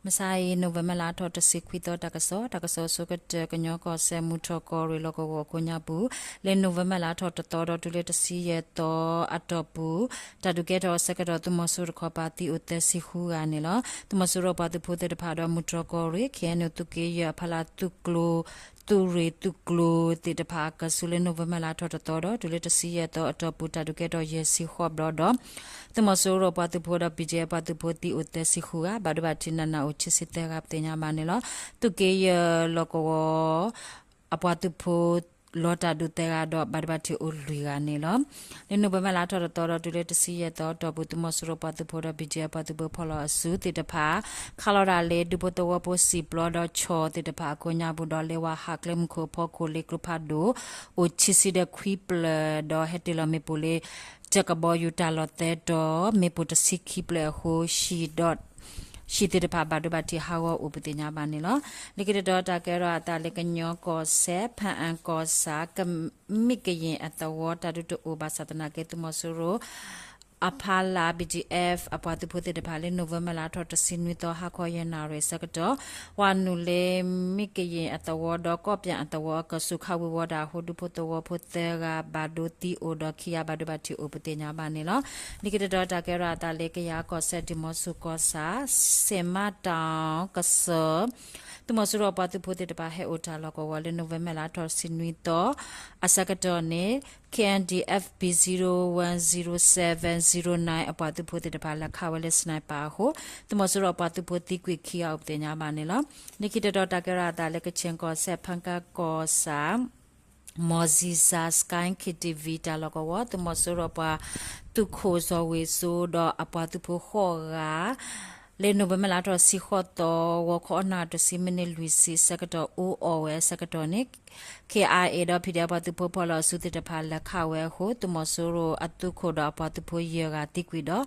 မုၢ်ဆါအံၤ November လါထီၣ်တဆံခွံသီ တၢ်ကစီၣ်, တၢ်ကစီၣ်ဆိကတၢၢ် ကညီကီၢ်စဲၣ် မုၢ်ထီၣ်ကီၢ်ရ့ၣ်လီၢ်ကဝီၤအကိးညါပူၤ လၢ November လါထီၣ်တသီဒီးတုၤလၢတဆံယဲၢ်သီအတီၢ်ပူၤ တၢ်ဒုးကဲထီၣ်အဆၢကတီၢ် သုးမီၤစိရိၤတခီပၤသံအိၣ်သၢဆံဃုဂၤန့ၣ်လီၤ. သုးမီၤစိရိၤပှၤသုးဖိသ့ၣ်တဖၣ်ဒီးမုၢ်ထီၣ်ကီၢ်ရ့ၣ် ခ့ၣ်အဲၣ်ယူၣ် သုးက့ယဲၢ်အဖီလာ်သုးကျိၤ သုးရ့ၣ်သုးကျိၤသ့ၣ်တဖၣ် အကဆူးလၢ November လါထီၣ်တသီဒီးတုၤလၢတဆံယဲၢ်သီအတီၢ်ပူၤ တၢ်ဒုးကဲထီၣ်ယဲၢ်ဆံဃိးဘျီဒီး သုးမီၤစိရိၤပှၤသုးဖိဒီး ဘံၣ်ကၠဲၣ် ပှၤသုးဖိသံအိၣ်သၢဆံဃုဂၤ ဘၣ်ဒိဘၣ်ထံးနးနးအိၣ်ခံဆံသၢဂၤ ပသ့ၣ်ညါဘၣ်န့ၣ်လီၤ. သုးက့ယဲၢ်လီၢ်ကဝီၤ အပှၤသုးဖိ လီၤတၢ်ဒုးသၢဂၤဒီး ဘၣ်ဒိဘၣ်ထံးအိၣ်လွံၢ်ဂၤန့ၣ်လီၤ. လၢ November လါထီၣ်တသီဒီးတုၤလၢတဆံယဲၢ်သီအတီၢ်ပူၤ သုးမီၤစိရိၤပှၤသုးဖိဒီး ဘံၣ်ကၠဲၣ် ပှၤသုးဖိဖီၣ်လီၤအစုသ့ၣ်တဖၣ် ခးလီၤတၢ်လၢ ဒူဖိသဝီဖိစံာ်ပျီဒီး ခၠီၣ်သ့ၣ်တဖၣ်အကိးညါပူၤဒီး လဲၤဝဲဟးကျဲမုၢ်ခိၣ်အဖီခိၣ်လၢကျိဖးဒိၣ် အိၣ်ခံဆံဒီးခွံဖျၢၣ်ဒီး ဟဲတ့ၢ်လီၤမ့ၣ်ပိၢ်လၢ တၢ်ကဘီယူၤတၢ်လီၢ်သၢတီၤ မ့ၣ်ပိၢ်တဆံခံဖျၢၣ်အဃိ ဟံၣ်ဒီး ဟံၣ်သ့ၣ်တဖၣ်ဘၣ်ဒိဘၣ်ထံးဟးဂီၤအိၣ် ပသ့ၣ်ညါဘၣ်န့ၣ်လီၤ. လၢခံတတီၤတၢ်ကဲထီၣ်အသးလၢကညီကီၢ်စဲၣ် ဖၣ်အၣ်ကီၢ်ဆၣ် ကမ့ၢ်ကယဲၢ်အသဝီ တၢ်ဒုးတအိၣ်ဘၣ်ဆၣ်သနာ်က့ သုးမီၤစိရိၤ အဖီလာ် ဘံၣ်ကၠဲၣ် အပှၤသုးဖိသ့ၣ်တဖၣ်လၢ November လါထီၣ်တဆံနွံသီ ဟါခီယဲၢ်နၣ်ရံၣ်အဆၢကတီၢ် ဝၤနုာ်လၢ မ့ၢ်ကယဲၢ်အသဝီဒီး ကီၢ်ပၠၣ်အသဝီအကဆူး ခးဝံၤဝီၤတၢ်အဃိ ဒူဖိသဝီဖိသၢဂၤ ဘၣ်ဒိသံအိၣ်ဒီးခံဂၤဘၣ်ဒိဘၣ်ထံးအိၣ် ပသ့ၣ်ညါဘၣ်န့ၣ်လီၤ. လၢခံတတီၤတၢ်ကဲထီၣ်အသးလၢကယၤကီၢ်စဲၣ် ဒံၣ်မီဆူၣ်ကီၢ်ဆၣ် စဲၣ်မးတၢ်ကစၢၢ် သုးမီၤစိရိၤအပှၤသုးဖိသ့ၣ်တဖၣ်ဟဲအိၣ်တၢ်လီၢ်ကဝီၤလၢ November လါထီၣ်တဆံနွံသီ အဆၢကတီၢ်န့ၣ် K N D F B zero one zero seven zero nine အပှၤသုးဖိသ့ၣ်တဖၣ်လဲၤခးဝဲလၢ sniper အဃိ သုးမီၤစိရိၤအပှၤသုးဖိသံကွံာ်ခံဂၤအိၣ် ပသ့ၣ်ညါဘၣ်န့ၣ်လီၤ. လၢခံတတီၤတၢ်ကဲထီၣ်အသးလၢကခၠ့ၣ်ကီၢ်စဲၣ် ဖၣ်ကၣ်ကီၢ်ဆၣ် မီၣ်စံၣ်စၣ် Sky K T V တၢ်လီၢ်ကဝီၤ သုးမီၤစိရိၤပှၤသုးခိၣ်စီၤဝ့ၢ်စိဒီးအပှၤသုးဖိဃိးဂၤ လၢ November လါထီၣ်တဆံဃိးသီ ဂီၤခီအနၣ်တဆံ မံးနံးလွံၢ်ဆံအဆၢကတီၢ် အူအီၣ်ဝဲအဆၢကတီၢ်န့ၣ် K I A ဒီး PDF ပှၤသုးဖိဖီၣ်လီၤအစုသ့ၣ်တဖၣ်လဲၤခးဝဲအဃိ သုးမီၤစိရိၤအသုးခိၣ်ဒီးအပှၤသုးဖိယဲၢ်ဂၤသံကွံာ်ဒီး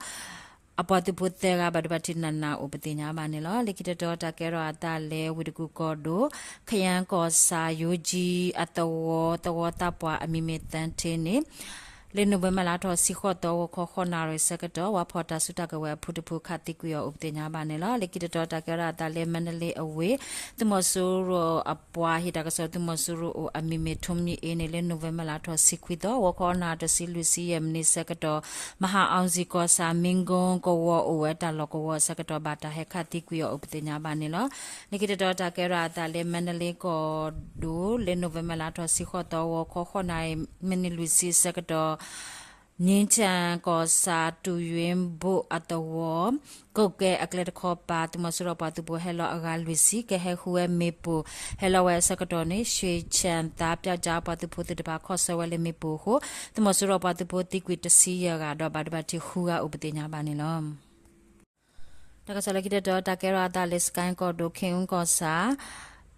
အပှၤသုးဖိသၢဂၤဘၣ်ဒိဘၣ်ထံးနးနးအိၣ် ပသ့ၣ်ညါဘၣ်န့ၣ်လီၤ. လၢခံတတီၤတၢ်ကဲထီၣ်အသးလၢဝ့ၢ်တကူၣ်ကီၢ်ဒိၣ် ခယၣ်ကီၢ်ဆၣ် ယိကၠံအသဝီ သဝီသးပှၢ်အမံၤမ့ၢ်သၣ်ထ့န့ၣ် လၢ November လါထီၣ်တဆံဃိးသီ ဂီၤခီဃိးနၣ်ရံၣ်အဆၢကတီၢ် ဝၤဖီၣ်တၢ်စုတၢ်ကဝဲၤအဖုတဖုခးသံကွံာ်အီၤအိၣ် ပသ့ၣ်ညါဘၣ်န့ၣ်လီၤ. လၢခံတတီၤတၢ်ကဲထီၣ်အသးလၢ မါဒလ့အဝ့ၢ် သုးမီၤစိရိၤအပှၤဟ့ၣ်တၢ်ကစီၣ် သုးမီၤစိရိၤအိၣ်အမံၤမ့ၢ် ထိးမံအ့န့ၣ် လၢ November လါထီၣ်တဆံခွံသီ ဂီၤခီအနၣ်တဆံလွံၢ်ဆံယဲၢ်မံးနံးအဆၢကတီၢ် မဟာအောင်ဇီကီၢ်ဆၣ် မင်းကုန်း ကဝီၤအိၣ်ဝဲတၢ်လီၢ်ကဝီၤအဆၢကတီၢ် ဘၣ်တၢ်ဟဲခးသံကွံာ်အီၤအိၣ် ပသ့ၣ်ညါဘၣ်န့ၣ်လီၤ. လၢခံတတီၤတၢ်ကဲထီၣ်အသးလၢ မါဒလ့ကီၢ်ဒိၣ်လၢ November လါထီၣ်တဆံဃိးသီ ဂီၤခီဃိးနၣ်ရံၣ် မံးနံးလွံၢ်ဆံအဆၢကတီၢ် နံၣ်ထၣ်ကီၢ်ဆၣ် တူၢ်ယွ့ဘိၣ်အသဝီ ကိးကဲအကျဲတခီပၤ သုးမီၤစိရိၤပှၤသုးဖိဟဲလီၤအဂၤလွံၢ်ဆံ ကဟဲဃုဝဲမ့ၣ်ပိၢ် ဟဲလီၤဝဲအဆၢကတီၢ်န့ၣ် ရွှ့ၣ်ဆၣ်သး ပျောက်ကျား ပှၤသုးဖိသ့ၣ်တဖၣ်ခီၣ်ဆၢဝဲလၢမ့ၣ်ပိၢ်အဃိ သုးမီၤစိရိၤပှၤသုးဖိသံကွံာ်တဆံယဲၢ်ဂၤဒီး ဘၣ်ဒိဘၣ်ထံးဃုဂၤအိၣ် ပသ့ၣ်ညါဘၣ်န့ၣ်လီၤ. တၢ်ကစီၣ်လၢခံတတီၤ တၢ်ကဲထီၣ်အသးလၢ စကဲၣ်ကီၢ်ဒိၣ် ခ့ၣ်အူကီၢ်ဆၣ်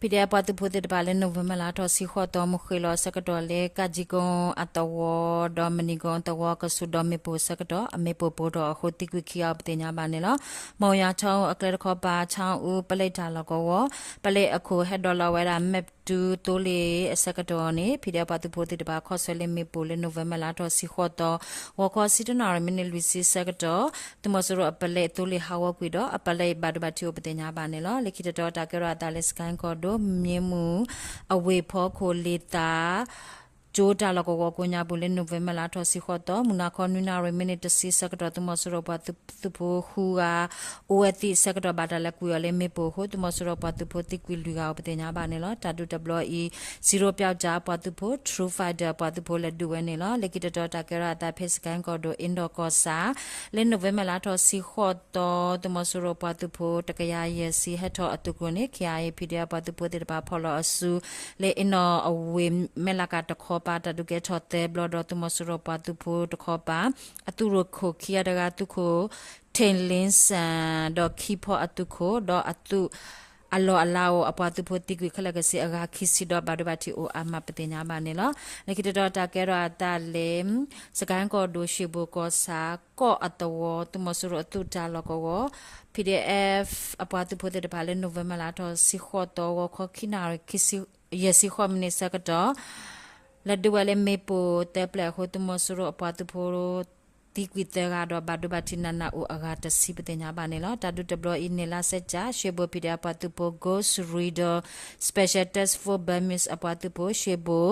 PDF ပှၤသုးဖိသ့ၣ်တဖၣ်လၢ November လါထီၣ်တဆံဃိးသီ မုၢ်ဃ့ၢ်လီၤအဆၢကတီၢ်လၢ ကၣ်ကၠံကိအသဝီ ဒီးမနံၤကိအသဝီအကဆူး ဒီးမ့ၣ်ပိၢ်အဆၢကတီၢ် အမ့ၣ်ပိၢ်ပိၢ်ထီၣ်အဃိ သံကွံာ်ခံဂၤအိၣ် ပသ့ၣ်ညါဘၣ်န့ၣ်လီၤ. မီၢ်ယၤ ဆၣ်အူအကျဲတခီပၤ ဆၣ်အူပလဲတၢ်လီၢ်ကဝီၤ ပလဲအခိၣ်ဟဲဒိးလီၤဝဲဒၣ် မ့ၣ်ပတူသိလ့ၣ်အဆၢကတီၢ်န့ၣ် PDF ပှၤသုးဖိသ့ၣ်တဖၣ်ခီၣ်ဆၢလၢမ့ၣ်ပိၢ်လၢ November လါထီၣ်တဆံဃိးသီ ဂီၤခီဆံတၢနၣ်ရံၣ် မံးနံးလွံၢ်ဆံအဆၢကတီၢ် သုးမီၤစိရိၤအပလဲသိလ့ၣ်ဟးဂီၤကွံာ်ဒီး အပလဲဘၣ်ဒိဘၣ်ထံးအိၣ် ပသ့ၣ်ညါဘၣ်န့ၣ်လီၤ. လၢခံတတီၤတၢ်ကဲထီၣ်အသးလၢ စကဲၣ်ကီၢ်ဒိၣ် မ့ၢ်မုၢ်အဝ့ၢ်ဖီခိၣ်လ့ၤသး ကၠိတၢ်လီၢ်ကဝီၤကိးညါပူၤလၢ November လါထီၣ်တဆံဃိးသီ မုၢ်နၤခီနွံနၣ်ရံၣ် မံးနံးတဆံအဆၢကတီၢ် သုးမီၤစိရိၤပှၤသုးဖိဃုဂၤ အိၣ်ဝဲသံအဆၢကတီၢ် ဘၣ်တၢ်လဲၤကွံာ်အီၤလၢမ့ၣ်ပိၢ်အဃိ သုးမီၤစိရိၤပှၤသုးဖိသံကွံာ်လွံၢ်ဂၤအိၣ် ပသ့ၣ်ညါဘၣ်န့ၣ်လီၤ. တၢ်ဒုးတဘျီအံၤ Zero ပျောက်ကျား ပှၤသုးဖိ True Fighter ပှၤသုးဖိလဲၤဒုးဝဲန့ၣ်လီၤ. လၢခံတတီၤတၢ်ကဲထီၣ်အသးဖဲ စကဲၣ်ကီၢ်ဒိၣ် အ့နီၣ်ကီၢ်ဆၣ် လၢ November လါထီၣ်တဆံဃိးသီ သုးမီၤစိရိၤပှၤသုးဖိတကယၤယဲၢ်ဆံဟဲထီၣ်အသုးကျိၤန့ၣ် KIA PDF ပှၤသုးဖိသ့ၣ်တဖၣ်ဖီၣ်လီၤအစု လၢအ့နီၣ်အဝ့ၢ်မဲၢ်လးကးတခီပၤ တၢ်ဒုးကဲထီၣ်သၢဘျီဒီး သုးမီၤစိရိၤပှၤသုးဖိတခီပၤ အသုးရိၣ်ခိၣ်ခံဂၤတဂၤ သုးခိၣ် ထ့ၣ်လ့စၣ် ဒီးခံဖီအသုးခိၣ် ဒီးအသုးအလီၢ်အလၤအိၣ် အပှၤသုးဖိသံကွံာ်ခဲလၢာ်ကစ့ၢ်အဂၤခံဆံဒီး ဘၣ်ဒိဘၣ်ထံးအိၣ်အါမး ပသ့ၣ်ညါဘၣ်န့ၣ်လီၤ. လၢခံတတီၤတၢ်ကဲထီၣ်အသးလၢ စကဲၣ်ကီၢ်ဒိၣ် ရွှ့ၣ်ဘိၣ်ကီၢ်ဆၣ် ကီၢ်အသဝီ သုးမီၤစိရိၤအသုးတၢ်လီၢ်ကဝီၤ PDF အပှၤသုးဖိသ့ၣ်တဖၣ်လၢ November လါထီၣ်တဆံဃိးသီ ဂီၤခီခံနၣ်ရံၣ် ယဲၢ်ဆံဃိးမံးနံးအဆၢကတီၢ် လဲၤဒုးဝဲလၢမ့ၣ်ပိၢ်သၢဖျၢၣ်အဃိ သုးမီၤစိရိၤအပှၤသုးဖိ သံကွံာ်သၢဂၤဒီး ဘၣ်ဒိဘၣ်ထံးနးနးအိၣ်အဂၤတဆံ ပသ့ၣ်ညါဘၣ်န့ၣ်လီၤ. တၢ်ဒုးတဘျီအံၤန့ၣ် လါစဲးကၠၣ် ရှ့ဘိ ပံၤဒဲး အပှၤသုးဖိ Ghost Rider Special Task Force Burmese အပှၤသုးဖိ ရှ့ဘိ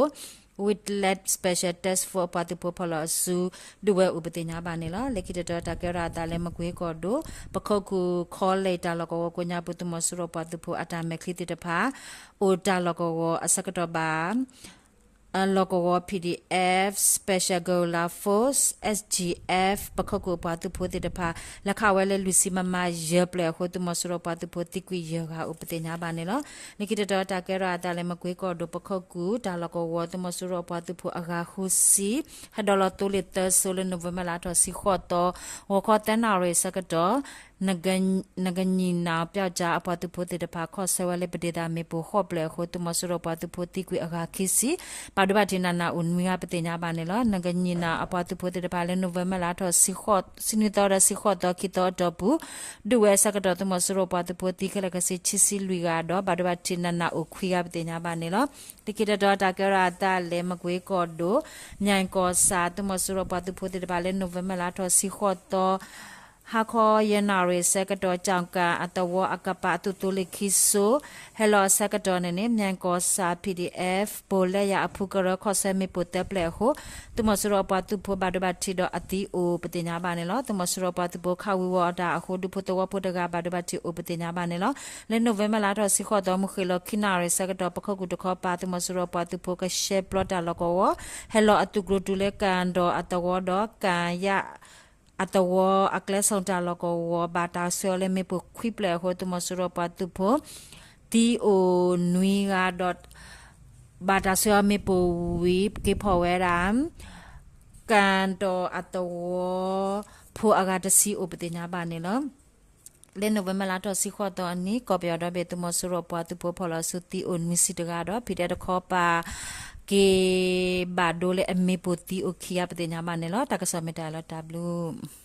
Wetlet Special Task Force အပှၤသုးဖိဖီၣ်လီၤအစု ဒုးဝဲအိၣ် ပသ့ၣ်ညါဘၣ်န့ၣ်လီၤ. လၢခံတတီၤ တၢ်ကဲထီၣ်အသးလၢ မကွ့ကီၢ်ဒိၣ် ပခိၣ်ကူၣ် college တၢ်လီၢ်ကဝီၤကိးညါပူၤ သုးမီၤစိရိၤပှၤသုးဖိအတၢ်မဲာ်ချံသ့ၣ်တဖၣ် အိၣ်တၢ်လီၢ်ကဝီၤအဆၢကတီၢ်ဘၣ် အလီၢ်ကဝီၤ P D F Special Guerrilla Force S G F ပခိၣ်ကူၣ်အပှၤသုးဖိသ့ၣ်တဖၣ် လဲၤခးဝဲလၢလွံၢ်ဆံ MM ယဲၢ်ဖျၢၣ်အဃိ သုးမီၤစိရိၤပှၤသုးဖိသံကွံာ်ယဲၢ်ဂၤအိၣ် ပသ့ၣ်ညါဘၣ်န့ၣ်လီၤ. လၢခံတတီၤ တၢ်ကဲထီၣ်အသးလၢ မကွ့ကီၢ်ဒိၣ် ပခိၣ်ကူၣ်တၢ်လီၢ်ကဝီၤ သုးမီၤစိရိၤအပှၤသုးဖိအဂၤဃုဆံ ဟဲဒိးလီၤသိလ့ၣ်သၢစိလၢ နိၣ်ဝ့ဘၢၣ်လါထီၣ်ဆံဃိးသီ ဂီၤခီသၢနၣ်ရံၣ်အဆၢကတီၢ် နကညီၣ်နၢ် ပျီကၠါ အပှၤသုးဖိသ့ၣ်တဖၣ် ခီၣ်ဆၢဝဲလၢပဒ့ၣ်သးမ့ၣ်ပိၢ်ဃိးဖျၢၣ်အဃိ သုးမီၤစိရိၤပှၤသုးဖိသံကွံာ်အဂၤခံဆံ ဘၣ်ဒိဘၣ်ထံးနးနးအိၣ်နွံဂၤ ပသ့ၣ်ညါဘၣ်န့ၣ်လီၤ. နကညီၣ်နၢ် အပှၤသုးဖိသ့ၣ်တဖၣ်လၢ နိၣ်ဝ့ဘၢၣ်လါထီၣ် ဆံနွံသီဒီးဆံဃိးသီ ခံသီအတီၢ်ပူၤ ဒုးဝဲအဆၢကတီၢ် သုးမီၤစိရိၤပှၤသုးဖိသံခဲလၢာ်ခဲဆ့ ခံဆံလွံၢ်ဂၤဒီး ဘၣ်ဒိဘၣ်ထံးနးနးအိၣ်ခွံဂၤ ပသ့ၣ်ညါဘၣ်န့ၣ်လီၤ. လၢခံတတီၤ တၢ်ကဲထီၣ်အသးလၢ မကွ့ကီၢ်ဒိၣ် မၠဲၣ်ကီၢ်ဆၣ် သုးမီၤစိရိၤပှၤသုးဖိသ့ၣ်တဖၣ်လၢ နိၣ်ဝ့ဘၢၣ်လါထီၣ်ဆံဃိးသီ ဟါခီယဲၢ်နၣ်ရံၣ်အဆၢကတီၢ် ကၠီၣ်ကၣ်အသဝီအကပၤ အသုးသိလ့ၣ်ခံစိ ဟဲလီၤအဆၢကတီၢ်န့ၣ်န့ၣ် မၠဲၣ်ကီၢ်ဆၣ် P D F ပိၢ်လဲယၣ်အဖုကရၢ ခီၣ်ဆၢမ့ၣ်ပိၢ်သၢဖျၢၣ်အဃိ သုးမီၤစိရိၤအပှၤသုးဖိဘၣ်ဒိဘၣ်ထံးဒီးအသံအိၣ် ပသ့ၣ်ညါဘၣ်န့ၣ်လီၤ. သုးမီၤစိရိၤပှၤသုးဖိခးဝံၤဝီၤအတၢ်အဃိ ဒူဖိသဝီဖိတဂၤဘၣ်ဒိဘၣ်ထံးအိၣ် ပသ့ၣ်ညါဘၣ်န့ၣ်လီၤ. လၢ နိၣ်ဝ့ဘၢၣ်လါထီၣ်ဆံဃိးသီ မုၢ်ဃ့ၢ်လီၤခံနၣ်ရံၣ်အဆၢကတီၢ် ပခိၣ်ကူၣ်တခီပၤ သုးမီၤစိရိၤပှၤသုးဖိကရှဲပျီတၢ်လီၢ်ကဝီၤ ဟဲလီၤအသုးကျိၤတုၤလၢ ကၣ်ဒီၣ်အသဝီဒီး ကၣ်ယၣ် အသဝီအကျဲ ဆိၣ်တၢ်လီၢ်ကဝီၤ ဘၣ်တၢ်ဆှၢအီၤလၢမ့ၣ်ပိၢ်ခွံဖျၢၣ်အဃိ သုးမီၤစိရိၤပှၤသုးဖိ သံအိၣ်နွံဂၤဒီး ဘၣ်တၢ်ဆှၢအီၤမ့ၣ်ပိၢ်ဝံၤ က့ၤဖီၣ်ဝဲဒၣ် ကၣ်ဒီၣ်အသဝီဖိအဂၤတဆံအိၣ် ပသ့ၣ်ညါဘၣ်န့ၣ်လီၤ. လၢ နိၣ်ဝ့ဘၢၣ်လါထီၣ်ဆံဃိးသီအနံၤ ကီၢ်ပယီၤဒီဘ့ၣ် သုးမီၤစိရိၤပှၤသုးဖိဖီၣ်လီၤစုသံအိၣ်နွံဆံတဂၤဒီး PDF တခီပၤ က့ၤဘၣ်ဒိလၢအမ့ၣ်ပိၢ်သံအိၣ်ခံဂၤ ပသ့ၣ်ညါဘၣ်န့ၣ်လီၤ. တၢ်ကစီၣ်မ့ၢ်တၢ်လီၤ တၢ်ဘျုး